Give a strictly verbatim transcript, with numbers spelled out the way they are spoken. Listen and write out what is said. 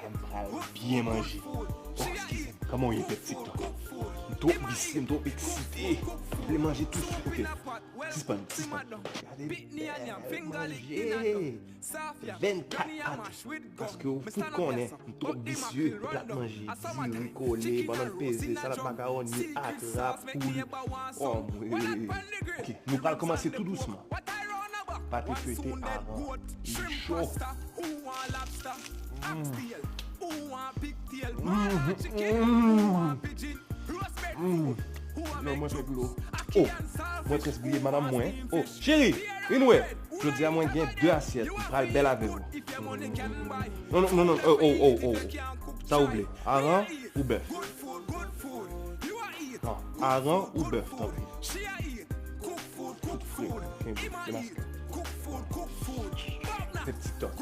M pral byen manje. Oh, eskize m. Kòman w ye, pèp TikTok? M twòp visye, m twòp eksite. M vle manje tou swit. Ok. Sispann, sispann. Gade bèl manje. Vennkat ane. Paske w fout konnen, m twòp visye. Plat manje, diri, kole, bannann peze, salad makawòni, atrap, poul. Oh, mwen. Ok, nou pral kòmanse tou dousman. Pate fete avan li cho. Mm. Mm. Mm. Non, mwen fè dlo. Oh, mwen prèske bliye madanm mwen. Oh, cheri, vin wè. Jodi a mwen gen de asyèt. M pral bèl avè w. Non, non, non, non. Oh, oh, oh, oh. Sa w vle? Aran ou bèf? Non, aran ou bèf, tanpri. Kout fre, kenbe, demaske. Fè TikTok.